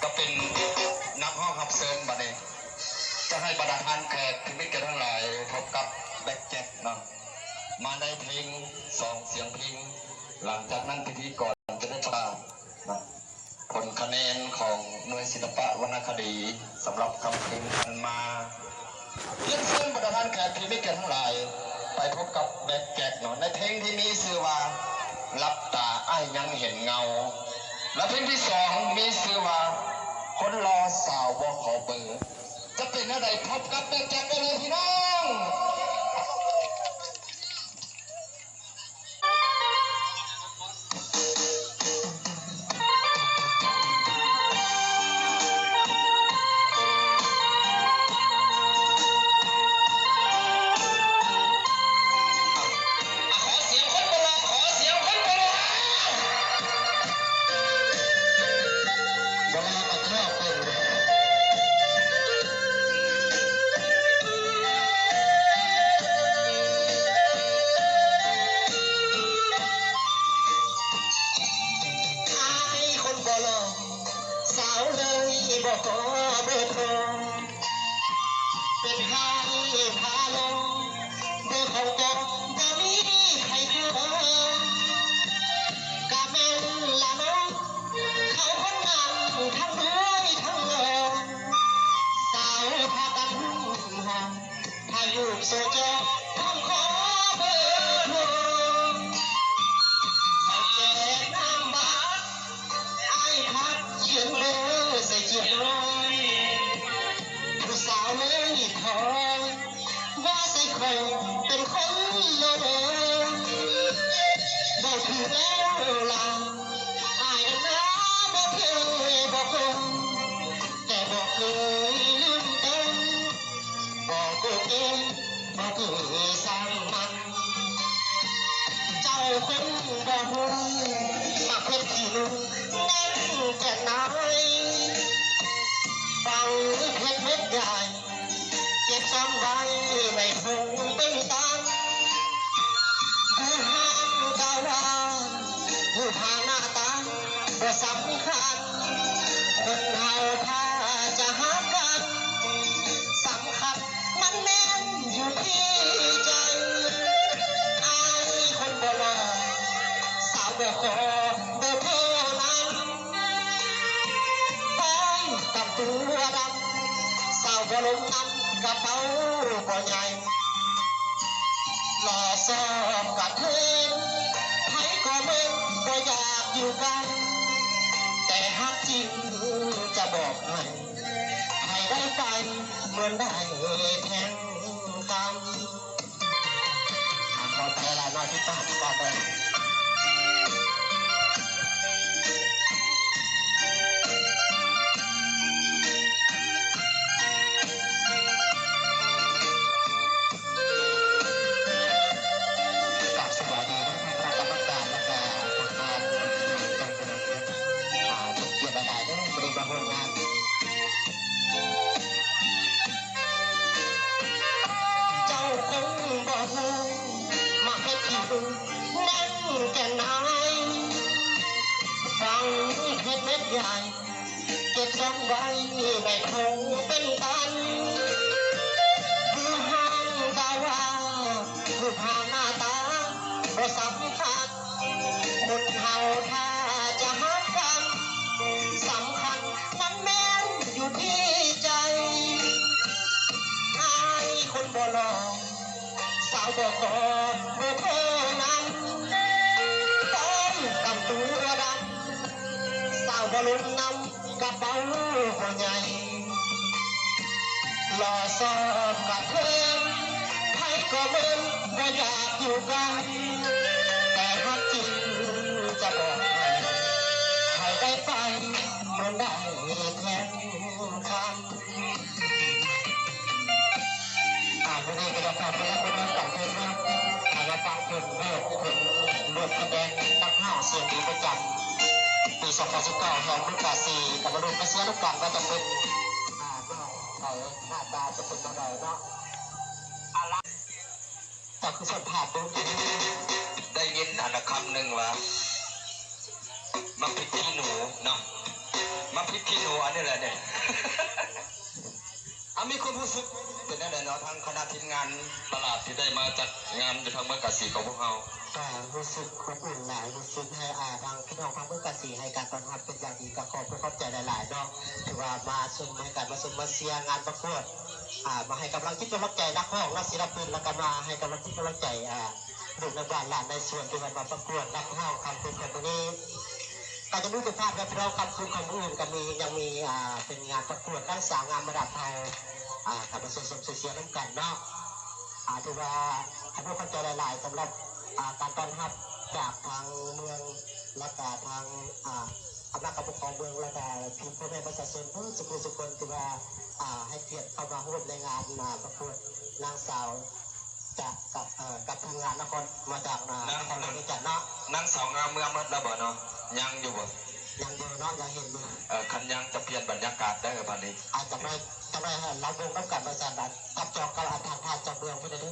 ກໍເປັນນັກຮ້ອງຮັບເຊີນ. ບັດນີ້ຈະໃຫ້ບັນດາທ່ານແຂກທີ່ມີກຽດທັງຫຼາຍພົບກັບແບັກແຈັກເນາະ ມາໃນເພງສອງສຽງເພງ. ຫຼັງຈາກນັ້ນພິທີກອນຈະໄດ້ປະກາດ ຜົນຄະແນນຂອງໜ່ວຍສິລະປະວັນນະຄະດີສຳລັບຄ່ຳຄືນຜ່ານມາ. ຮຽນເຊີນບັນດາທ່ານແຂກທີ່ມີກຽດທັງຫຼາຍ ໄປພົບກັບແບັກແຈັກເນາະ ໃນເພງທີ່ມີຊື່ວ່າ ຫຼັບຕາອ້າຍຍັງເຫັນເງົາ ແລະ ເພງທີ່ສອງມີຊື່ວ່າ ຄົນຫຼໍ່ສາວບໍ່ຂໍເບີ. ຈະເປັນແນວໃດ ພົບກັບແບັກແຈັກໄດ້ເລີຍພີ່ນ້ອງ. ຂໍສຽງຄົນບໍ່ຫຼໍ່ ຂໍສຽງຄົນບໍ່ຫຼໍ່. ບໍ່ຫຼໍ່ກໍເທື່ອເປັນ ອາຍຄົນບໍ່ຫຼໍ່ ສາວເລີຍບໍ່ຂໍເບີໂທ ເປັນໃຫ້ພາໂລ ເບີຂອງຕົນບໍ່ມີໃຜເຄີຍ ກະແມ່ນລະເນາະ ເຂົາຄົນງາມທັງລວຍທັງຫຼໍ່ ສາວພາກັນຫຸ້ມຫອມ ຖ່າຍຮູບໂຊເຈີ ພ້ອມຂໍເບີໂທ ໃສ່ແຈກນ້ຳບາດ ອ້າຍພັດຂຽນເບີໃສ່ຂຽນນ້ອຍ ຜູ້ສາວເລີຍຖອຍ ວ່າໃສ່ຂ້ອຍເປັນຄົນໂລເລີ ເວົ້າຖືກແລ້ວລະ ອ້າຍນັ້ນນາບໍ່ເຄີຍບໍ່ຄົນ ແຕ່ບໍ່ເຄີຍລືມຕົ້ນ ບໍ່ໂກເກ ບໍ່ເຄີຍຊ່າງມັນ ເຈົ້າຄົນບໍ່ຮູ້ ໝາກເຜັດຂີ້ໜູ ນັ້ນແກ່ນາຍ ຝັງເຜັດເມັດໃຫຍ່ ເກັບຊ້ອນໄວ້ໃນຖົງເປັນຕັນ ຢູ່ຫ່າງກາວາ ຮູບຮ່າງໜ້າຕາບໍ່ສຳຄັນ ຄົນເຮົາຖ້າຈະຮັກກັນ ສຳຄັນມັນແມ່ນຢູ່ທີ່ໃຈ ອາຍຄົນບໍ່ຫຼໍ່ ສາວບໍ່ຂໍເບີໂທນຳ ຕ້ອງກຳຕົວດຳ ສາວບໍ່ລົງນຳ ກະເປົາບໍ່ໃຫຍ່ ຫຼໍ່ຊອບກະເທີນ ໃຜກໍເມີນ ບໍ່ຢາກຢູ່ໃກ້ ແຕ່ຮັກຈິງຈະບອກໃຫ້ ໃຫ້ໄດ້ໄປເມີນໄດ້ແທ່ງຄຳ. ຂໍໄປລະໜ້ອຍທີ່ຕາມກ່ອນເດີ. ກາບສະບາຍດີທັງຄະນະກຳມະການ ແລະກະທາງ ເປັນກຽດຫຼາຍໆເດີ ບໍ່ໄດ້ມາຮ່ວມງານ. ເຈົ້າຄົງບໍ່ຮູ້ ໝາກເຜັດທີ່ຮູ້ ນັ້ນແກ່ນາຍ ຝັງເຜັດເມັດໃຫຍ່ ເກັບຊ້ອນໄວ້ໃນຖົງເປັນຕັນ ຢູ່ຫ່າງກາວາ ຮູບຮ່າງໜ້າຕາບໍ່ສຳຄັນ ຄົນເຮົາຖ້າຈະຮັກກັນ ສຳຄັນມັນແມ່ນຢູ່ທີ່ໃຈ ອາຍຄົນບໍ່ຫຼໍ່ ສາວບໍ່ຂໍເບີໂທນຳ ຕ້ອງກຳຕົວດຳ ສາວບໍ່ລົງນຳ ກະເປົາບໍ່ໃຫຍ່ ຫຼໍ່ຊອບກະເທີນ ໃຜກໍເມີນ ບໍ່ຢາກຢູ່ໃກ້ ແຕ່ຮັກຈິງຈະບອກໃຫ້ ໃຫ້ໄດ້ໄປເມີນໄດ້ແທ່ງຄຳ. ອ່າ ມື້ນີ້ກໍຢາກຝາກເພິ່ນ ຄົນນຳກັນເພິ່ນເນາະ ອ່າ ຢາກຝາກເພິ່ນເນາະ ເພິ່ນລວມຄະແນນນັກຮ້ອງສຽງດີປະຈຳປີສອງພັນສິບເກົ້າ ແຫ່ງບຸກກາຊີ ກໍມາລົງມາເຊຍນຳກັນວ່າຈະເປັນ ອ່າ ນ້ອງໃຜ ໜ້າຕາຈະເປັນແນວໃດເນາະ ເອົາລະ ກໍຄືສຳພາດເບິ່ງ ໄດ້ຍິນອັນນະຄຳໜຶ່ງວ່າ ໝາກເຜັດຂີ້ໜູເນາະ ມາຜິດທີ່ໜູອັນນີ້ແຫຼະນີ້. ອາ ມີຄວາມຮູ້ສຶກເປັນແນວໃດເນາະ ທາງຄະນະທີມງານຕະຫຼາດທີ່ໄດ້ມາຈັດງານຢູ່ທາງເມືອງກາສີຂອງພວກເຮົາ? ກໍຮູ້ສຶກອົບອຸ່ນຫຼາຍ ຮູ້ສຶກໃຫ້ ອາ ທາງພີ່ນ້ອງທາງເມືອງກາສີໃຫ້ການຕ້ອນຮັບເປັນຢ່າງດີ ກໍຂອບອົກຂອບໃຈຫຼາຍໆເນາະ ທີ່ວ່າມາຊົມໃຫ້ການ ມາຊົມມາເຊຍງານປະກວດ ອາ ມາໃຫ້ກຳລັງຈິດກຳລັງໃຈນັກຮ້ອງ ນັກສິລະປິນ ແລ້ວກໍມາໃຫ້ກຳລັງຈິດກຳລັງໃຈ ອາ ລູກໃນບ້ານຫຼານໃນສວນ ທີ່ວ່າມາປະກວດນັກຮ້ອງຄ່ຳຄືນຂອງມື້ນີ້. ກໍຈະມີເປັນພາບແບບເຮົາຄ່ຳຄືນຂອງມື້ອື່ນກໍມີ ຍັງມີ ອ່າ ເປັນງານປະກວດນາງສາວງາມລະດັບເຮົາ ອ່າ ກໍມາຊ່ວຍຊົມຊ່ວຍເຊຍນຳກັນເນາະ. ອ່າ ຖືວ່າຂອບຄຸນຂອບໃຈຫຼາຍໆ ສຳລັບ ອ່າ ການຕ້ອນຮັບຈາກທາງເມືອງ ແລະກະທາງ ອ່າ ຄະນະການປົກຄອງເມືອງ ແລະກະພີ່ ພໍ່ແມ່ປະຊາຊົນເບິດສູ່ຜູ້ສູ່ຄົນ ທີ່ວ່າ ອ່າ ໃຫ້ກຽດເຂົ້າມາຮ່ວມໃນງານ ອ່າ ປະກວດນາງສາວ ຈາກ ກັບ ເອີ ກັບທີມງານນະຄອນ ມາຈາກນະ ນາງ ນະຄອນຫຼວງວຽງຈັນເນາະ. ນາງສາວງາມເມືອງໝົດແລ້ວບໍ່ເນາະ? ຍັງຢູ່ບໍ່? ຍັງຢູ່ເນາະ ຍັງເຫັນຢູ່. ເອີ ຄັນຍັງຈະປ່ຽນບັນຍາກາດໄດ້ບາດນີ້. ອາດຈະໄປ ຈະໄປເຮົາເບິ່ງນຳກັນວ່າຊັ້ນນະ ຈັບຈອງກັບອັນທ່ານ ທ່ານເຈົ້າເມືອງເພິ່ນເດີ.